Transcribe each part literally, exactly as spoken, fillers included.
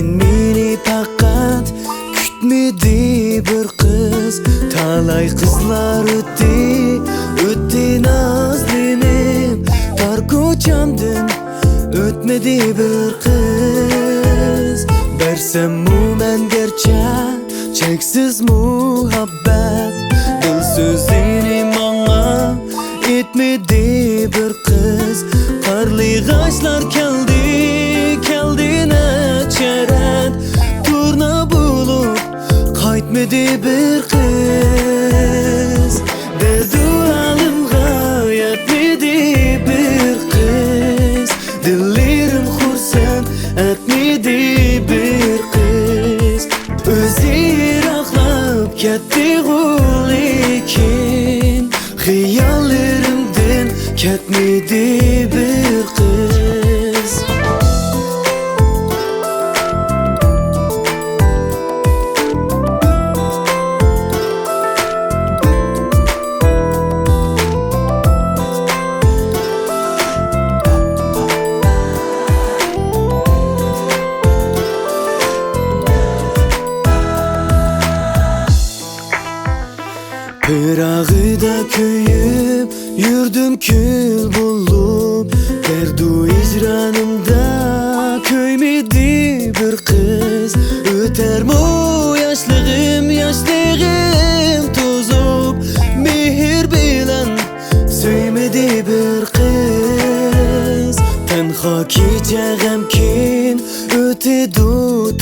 مېنى پەقەت كۈتمىدى بىر قىز. تالاي قىزلار ئۆتتى، ئۆتتى نازلىنىپ، تار كوچامدىن ئۆتمىدى بىر قىز. بەرسەممۇ مەن گەرچە چەكسىز مۇھەببەت، دىل سۆزىنى ماڭا ئېيتمىدى بىر قىز. قارلىغاچلار كەلدى، كەلدى نەچچە رەت، تۇرنا بولۇپ قايتمىدى بىر قىز. دەردۇ ھالىمغا يەتمىدى بىر قىز، دىللىرىم خۇرسەن ئەتمىدى بىر قىز. ئۆزى يىراقلاپ كەتتىغۇ لېكىن، خىياللىرىمدىن كەتمىدى بىر قىز. پىراقىدا كۆيۈپ يۈردۈم كۈل بولۇپ، دەردۇ ھىجرانىمدا كۆيمىدى بىر قىز. ئۆتەرمۇ ياشلىقىم، ياشلىقىم توزۇپ، مېھىر بىلەن سۆيمىدى بىر قىز. تەنھا كېچە غەمكىن ئۆتىدۇ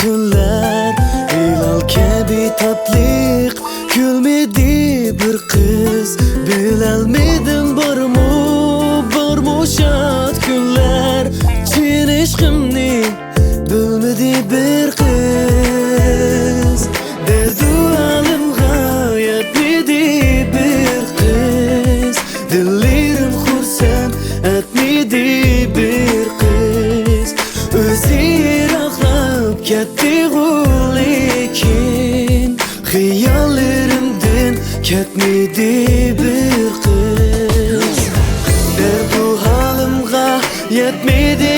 تۈنلەر، ھىلال كەبى تاتلىق كۈلمىدى بىر قىز. بىلەلمىدىم بارمۇ، بارمۇ شاد كۈنلەر، چىن ئىشقىمنى بىلمىدى بىر قىز. دەردۇ ھالىمغا يەتمىدى بىر قىز، دىللىرىم خۇرسەن ئەتمىدى بىر قىز. ئۆزى يىراقلاپ كەتتىغۇ لېكىن، خىياللىرىمدىن كەتمىدى بىر قىز. دەردۇ ھالىمغا يەتمىدى